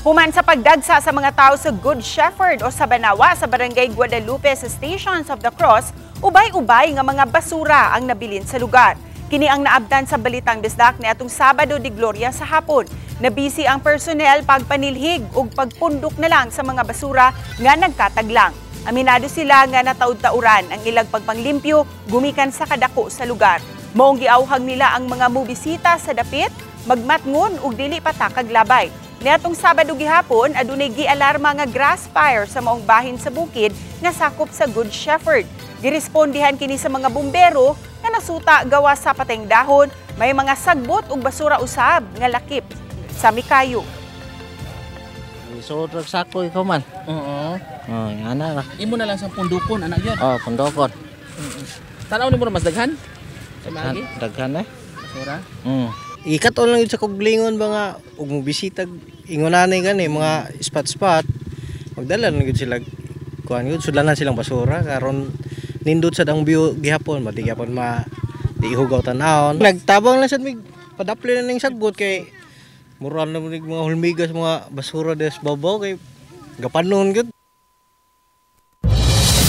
Human sa pagdagsa sa mga tao sa Good Shepherd o sa Banawa sa Barangay Guadalupe sa Stations of the Cross, ubay-ubay nga mga basura ang nabilin sa lugar. Kini ang naabtan sa Balitang Bisdak niadtong Sabado de Gloria sa hapon. Nabisi ang personnel pagpanilhig ug pagpundok na lang sa mga basura nga nagkataglang. Aminado sila nga nataud-tauran ang ilang pagpanglimpyo gumikan sa kadako sa lugar. Maong giawhag nila ang mga mobisita sa dapit, magmatngon ug dili patakag labay. Niadtong Sabado gihapon, adunay gialarma nga grass fire sa maong bahin sa bukid nga sakop sa Good Shepherd. Girespondihan kini sa mga bumbero nga nasuta gawa sa pateng dahon, may mga sagbot ug basura usab nga lakip sa mikayo. Isuod rag sako ikaw man. Oo. Oh, ana ra. Imo na lang sa pundukon, anak yun. Oh, pundokon. Tanaw nimo mas daghan? Sa maagi? Daghan eh. Basura? Ikat-on lang yun sa kuglingon ba nga ug mo bisita ingon-ani gani mga spot spot, magdala lang gyud sila kuan gyud, sudlanan silang basura. Karon nindot sad ang view gihapon ba, di gihapon ma di hugaw tan-awon. Nagtabang lang sad mig padapli na ning sagbot kay mura na mga hulmigas, mga basura des babaw kay gapanon gyud.